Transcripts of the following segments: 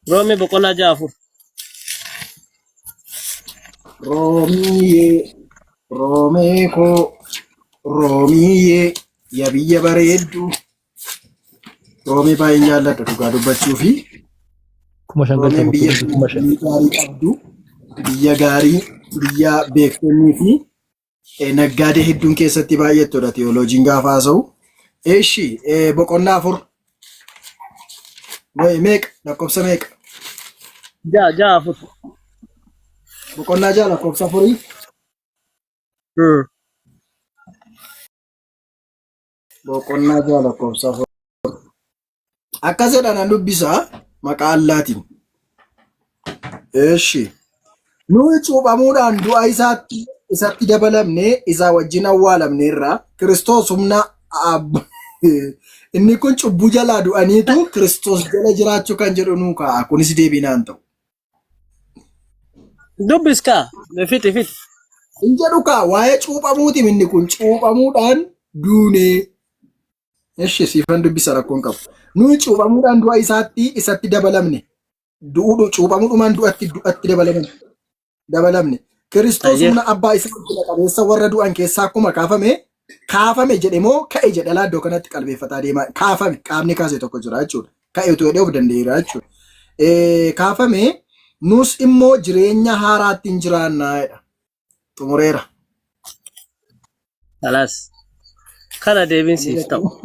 Roomee boqonnaa 6 4. Roomiyyee, Roomee koo, Roomiyyee, ya biyya bareedduu. Roomee baay'een jaalladha dhugaa dubbachuu fi 5,000 galcha Roomeen biyya bakka 5,000. gaarii qabdu, biyya gaarii, biyya beektonnii fi naggaadee hedduun keessatti baay'attudha teolojiin gaafa haasa'u. Eeshi boqonnaa 4 wayi meeqa lakkoofsa meeqa? 6 6 4. Boqonnaa 6 lakkoofsa 4. Boqonnaa 6 lakkoofsa 4. Akkas jedha nan dubbisa maqaa Allaatiin. Eshi. Nuyi cuuphamuudhaan du'a isaatti isatti dabalamne isaa wajjin awwaalamneerra. Kiristoos humna inni kun cubbuu jalaa du'aniitu Kiristoos jala jiraachuu kan jedhu nuu kaa'a. Kunis deebii naan ta'u. Dubbis kaa. Fixi fixi. Hin jedhu kaa waa'ee cuuphamuuti inni kun cuuphamuudhaan duunee. Eshi siifan dubbisa rakkoon qabu. Nuyi cuuphamuudhaan du'a isaatti isatti dabalamne. Du'uu cuuphamuudhumaan du'atti du'atti dabalamne. Dabalamne. Kiristoos humna abbaa isaa ulfina qabeessa warra du'an keessaa akkuma kaafame kaafame jedhe moo ka'e jedha laa iddoo kanatti qalbeeffataa deemaa kaafame qaamni kaase tokko jira jechuudha. Ka'e utuu jedhee of danda'eera jechuudha. Kaafame nus immoo jireenya haaraatti hin jiraannaa jedha. Xumureera. Kalaas. Kana deebiin siif ta'u.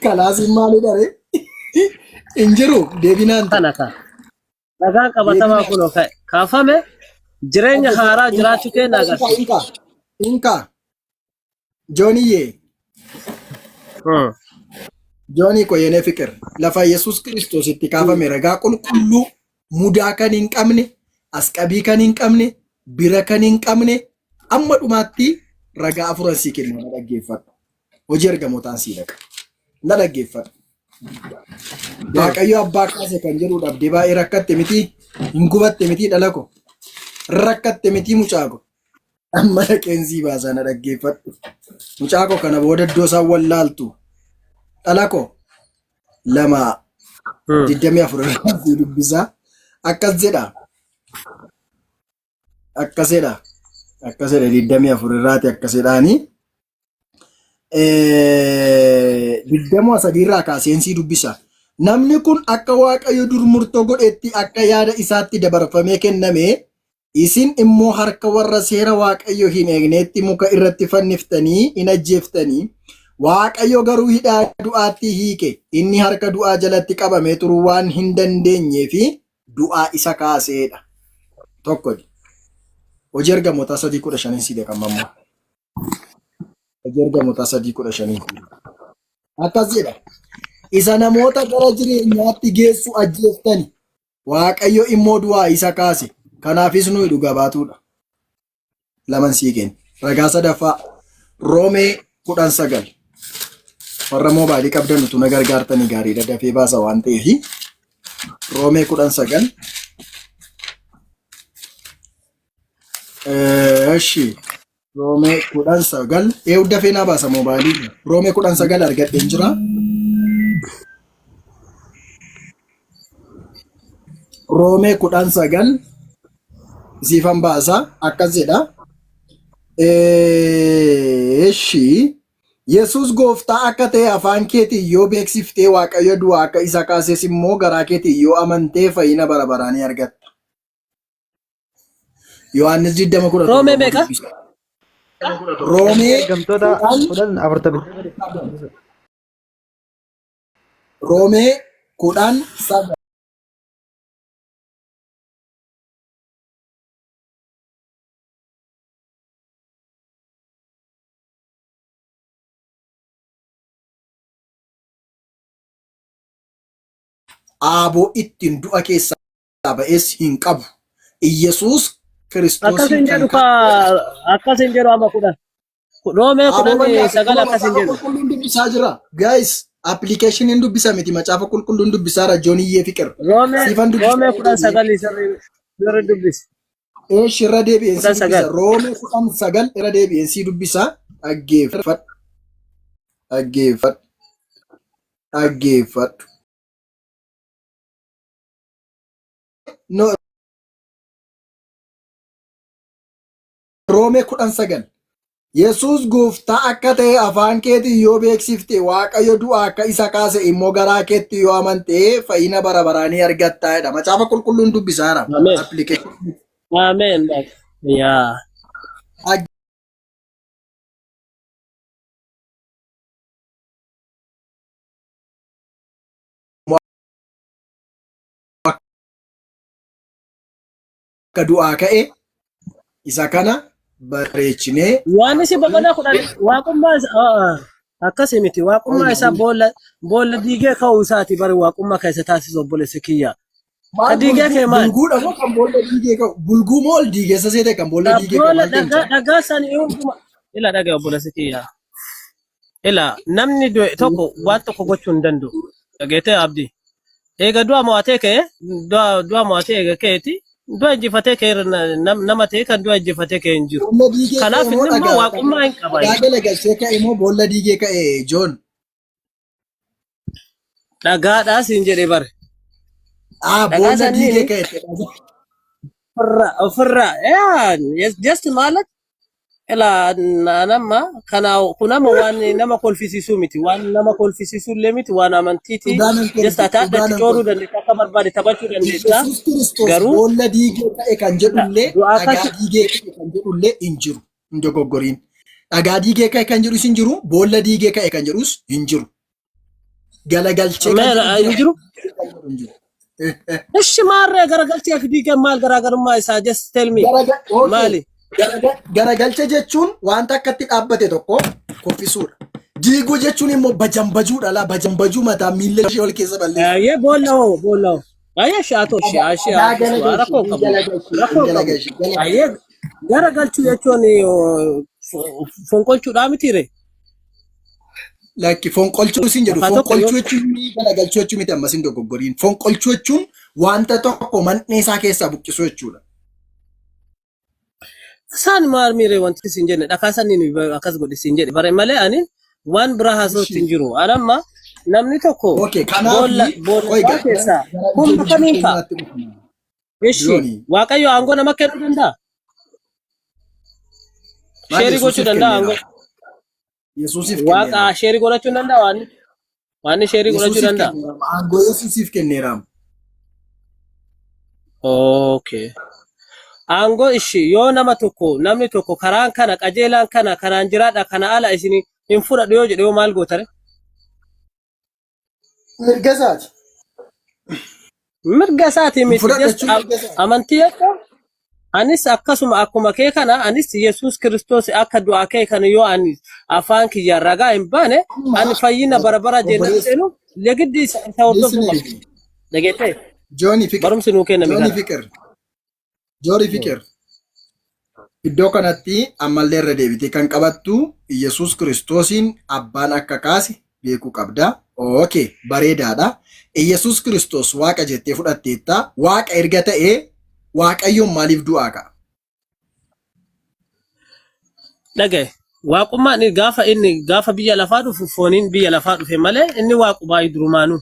Kalaasiin maalidha ree? Hin jiru deebinaan ta'u. Kana kaa. Ragaan qabatamaa kunoo ka'e. Kaafame jireenya haaraa jiraachuu keenya agarsiisa. Inka, inka, Jooniyyee, Joonii ko yenee fiqir lafa Yesuus Kiristoos itti kaafame ragaa qulqulluu mudaa kan hin qabne, asqabii kan hin qabne, bira kan hin qabne amma dhumaatti ragaa afuran sii kenna na dhaggeeffadhu. Hojii ergamootaan sii dhaqa. Na dhaggeeffadhu. Waaqayyo abbaa kaase kan jedhu dhabdee baay'ee rakkatte miti hin gubatte miti dhala ko rakkatte miti mucaa ko amma dhaqeen sii baasaa na dhaggeeffadhu. Mucaa koo kana booda iddoo isaan wallaaltu dhala ko 2 24 irraa sii dubbisaa akkas jedha akkas jedha akkas jedha 24 irraati akkas jedhaanii 23 irraa kaaseen sii dubbisa. Namni kun akka Waaqayyo dur murtoo godhetti akka yaada isaatti dabarfamee kenname Isin immoo harka warra seera Waaqayyo hin eegneetti muka irratti fanniftanii in ajjeeftanii, Waaqayyo garuu hidhaa du'aattii hiike, inni harka du'aa jalatti qabamee turuu waan hin dandeenyee fi du'aa isa kaasee dha. Tokko. Hojii Ergamootaa 3:15 sii dhaqamma ammoo. Hojii Ergamootaa 3:15. Akkas jedha. Isa namoota gara jireenyaatti geessu ajjeeftani. Waaqayyo immoo du'aa isa kaase. Kanaafis nuyi dhuga baatuudha. Laman sii kenna. Ragaa sadaffaa Roomee 10:9. Warra moobaayilii qabdan utuu na gargaartanii gaariidha dafee baasa waan ta'eef. Roomee 10:9. Eshi Roomee 10:9. Eewu dafee naa baasa moobaayilii. Roomee 10:9 argadheen jira. Roomee 10:9 siifan baasa akkas jedha. Eshi Yesuus gooftaa akka ta'e afaan keetiin yoo beeksiftee Waaqayyo du'aa akka isa kaases immoo garaa keetiin yoo amantee fayyina bara baraa ni argatta. Yohaannis 20:17 Roomee meeqa? dubbisa. Roomee Ergamtoota 10 10:40. Roomee 10:9. Aaboo ittiin du'a keessaa ba'es hin qabu. Iyyasuus Akkas Kiristoosiin hin kan jedhu kaa'e. kaa akkas hin jedhu amma 10. Roomee Aboo kudhan bal'aa sagal kuma akkas hin macaafa jedhu. qulqulluun dubbisaa jira. Guys, appilikeeshiniin dubbisa miti macaafa qulqulluun dubbisaa jira Jooniyyee Fiqir. Roomee Siifan dubbisa Roomee irra kudhan deebi'ee. sagal sirri sirri dubbisi. Eesh irra deebi'een Kudhan sii dubbisa. sagal. Roomee 10:9 irra deebi'een sii dubbisa. Dhaggeeffadhu. Dhaggeeffadhu. Dhaggeeffadhu. No, Roomee 10:9. Yesuus gooftaa akka ta'e afaan keetiin yoo beeksifte, Waaqayyo du'aa akka isa kaase immoo garaa keetti yoo amante fayyina bara baraa ni argatta jedha. Macaafa qulqulluun dubbisaara. Ameen. Application. Ameen. Yaa. Akka du'aa ka'e isa kana bareechinee Yohaannis boqonnaa 10 waaqummaa akkasii miti, waaqummaa isaa boolla diigee ka'uu isaati bari waaqummaa kan isa taasisu, obboleessa kiyya. Ka Maal diigee bulguu kee maal? Bulguudha moo kan boolla diigee ka'u? Bulguu moo ol diigeessa seete kan boolla diigee ka'u Boolla maal ta'e dhagaa mucaa? Dhagaa sanii hunduma ila dhagaa, obboleessa kiyya. Ila namni du'e tokko waan tokko gochuu hin danda'u. Dhageetee, Abdii? Eega du'a mo'atee ka'e, du'a mo'atee eega ka'eeti, du'a injifatee ka'e nama ta'e kan du'a injifatee ka'e hin jiru. Boolla diigee ka'e Kanaaf moo inni immoo dhagaa waaqummaa hin qaba. Dhagaa galagalchee ka'e moo boolla diigee ka'e, Joon? Dhagaadhaa siin jedhe bare. Ah, Dhagaa boolla sanniini diigee ka'e. Ofirraa yaa just ማለት ilaa nama kana kun amma waan nama kolfisiisuu miti, waan nama kolfisiisuu illee miti, waan amantiiti. Dhugaa nan Just kolfi ati adda dhugaa itti nan cooruu kolfi. dandeetta, akka barbaade taphachuu dandeetta, Yesuus Kiristoos garuu boolla diigee ka'e kan jedhullee du'aa dhagaa kasu diigee ka'e kan jedhullee hin jiru. Hin dogoggoriin. Dhagaa diigee ka'e kan jedhus hin jiru. Boolla diigee ka'e kan jedhus hin jiru. Galagalchee kan Meera jedhu hin jira. jiru. Kan jedhu hin jiru. Ishi maarree garagalchee fi diigee maal garaagarummaa isaa? Just tell me. Okay. Maali? Garagalcha jechuun wanta akkatti dhaabbate tokko kuffisuudha. Diiguu jechuun immoo bajambajuudha laa, bajambajuu mataa miilla ishee ol keessa balleessu. Ayyee, boolla hoo, boolla hoo? Ayyee shaatoo shi ashee Dhagaa ashee galagalchi, rakkoo qabu, galagalchi, rakkoo qabu. galagalchi, galagalchi. Ayyee, garagalchuu jechuun fonqolchuudhaa mitiire? Lakki, fonqolchuu sin jedhu. Afaan tokko yoo Fonqolchuu jechuun galagalchuu jechuu miti, ammas hin dogoggoriin. Fonqolchuu jechuun wanta tokko man'ee isaa keessaa buqqisuu jechuudha. Isaan maal miiree wanti sin jenne dhakaa saniin akkas godhe sin jedhe bare malee ani waan biraa haasa'utti hin jiru. Ani amma namni tokko Okay, kanaaf boolla boolla qoy isaa gara keessaa gara humna ijoo kamiin ka'a? keenyaatti dhufna. Ishi Jooni, Waaqayyo aangoo nama kennuu danda'a? Maal Sheerii gochuu Yesuusiif danda'a aangoo? kenneera. Yesuusiif Waaqa kenneera. sheerii godhachuu hin danda'a waan waan sheerii godhachuu Yesuusiif danda'a. kenneera. Aangoo Yesuusiif kenneera. Okay. Aangoo ishi yoo nama tokko, namni tokko karaan kana qajeelaan kana kanaan jiraadha, kana ala isin hin fudhadhu yoo jedhe yoo maal gootare? Mirga isaati. Mirga isaati Hin miti. fudhadhu Just jechuun mirga isaati. Amantii jechuun anis akkasuma akkuma kee kana anis Yesuus Kiristoos akka du'aa kee kana yoo ani afaan kiyyaan ragaa hin baane Amma ani fayyina bara bara jennaan obboleessa seenu legiddi isa hordofuu qaba. listening. Dhageettee Jooni Fikir. barumsi nuu kenname Jooni kana. Fikir. Jooni Fikir. Iddoo kanatti ammallee irra deebitee kan qabattu Yesuus Kiristoosiin abbaan akka kaase beekuu qabda. Okay, bareedaadha. Yesuus Kiristoos Waaqa jettee fudhatteetta. Waaqa erga ta'ee Waaqayyoon maaliif du'aa ka'a? Dhagaye. Waaqummaan gaafa inni gaafa biyya lafaa dhufu fooniin biyya lafaa dhufe malee inni waaqumaa durumaanuu.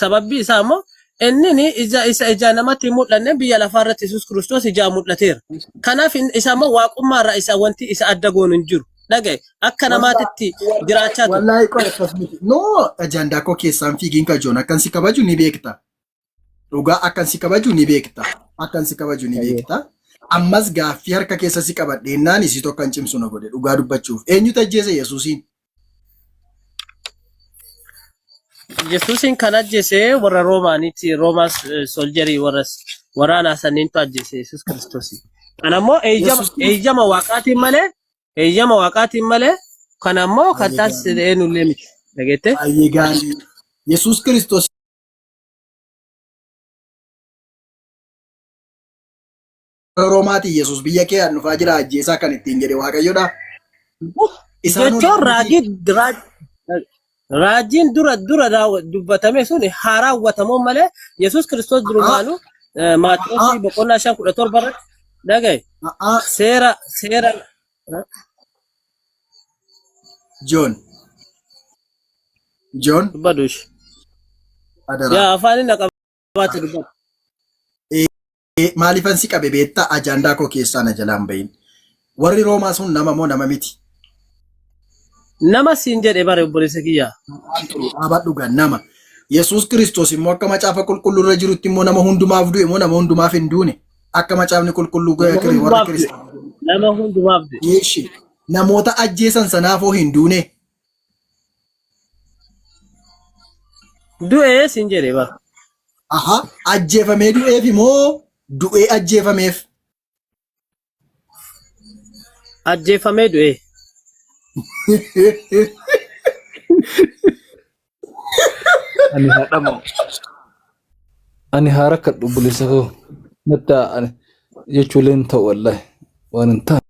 Sababbi isaa immoo inni ija isa ijaa namatti hin mul'anne biyya lafaa irratti Yesuus Kiristoos ijaa mul'ateera. Kanaaf isa immoo waaqummaa irraa isa wanti isa adda goonu hin jiru. Dhagaye, akka namaatitti jiraachaa ture. Wallaahi qoy, akkas miti. No, ajandaa koo keessaan fiigiin kajoon akkan si kabaju ni beekta. Dhugaa akkan si kabaju ni beekta. Akkan si kabaju ni beekta. Ammas gaaffii harka keessa si qabadheennaan isii tokko kan cimsu na godhe dhugaa dubbachuuf. Eenyutu ajjeese Yesuusiin? Yesuusiin kan ajjeese warra Roomaaniiti. Roomaas soldier warra waraanaa sanniintu ajjeese Yesuus Kiristoosii. Kana immoo eeyyama Yesuus eeyyama waaqaatiin malee, eeyyama waaqaatiin malee, kana immoo kan Baay'ee taasise gaarii. eenyullee miti. Dhageettee? Baay'ee gaarii. Yesuus Kiristoos Roomaatiin Yesuus biyya kee an dhufaa jira ajjeesaa kan ittiin jedhe Waaqayyodha. Isaanoo Jechuun nama miti. Raajiin dura dubbatame sun haa raawwatamu malee Yesuus Kiristoos durumaanuu Maatewosii boqonnaa 5:17 irratti dhagaye seera John. John. Dubbadhu ishee. Adaraa. Yaa afaan inni qabaate dubbadhu. Maaliifan si qabe beektaa ajaandaa koo keessaa na jalaan bahin. Warri Roomaa sun nama moo nama miti? Nama siin jedhe bare obboleessa kiyya. Waan turu dhaabadhu gaa nama. Yesuus Kiristoos immoo akka macaafa qulqulluu irra jirutti immoo nama hundumaaf du'e moo nama hundumaaf hin duune? Akka macaafni qulqulluu Nama warra hundumaaf du'e. kiristaanaa. Nama hundumaaf du'e. Eeshi. Namoota ajjeesan sanaafoo hin duune. Du'e siin jedhe bara. Aha, ajjeefamee du'eef moo du'ee ajjeefameef? Ajjeefamee du'e. Ani haa dhama'u. Ani haa rakkadhu obboleessa koo. Natti haa- ani jechuulee hin ta'u wallahi. Waan hin taane.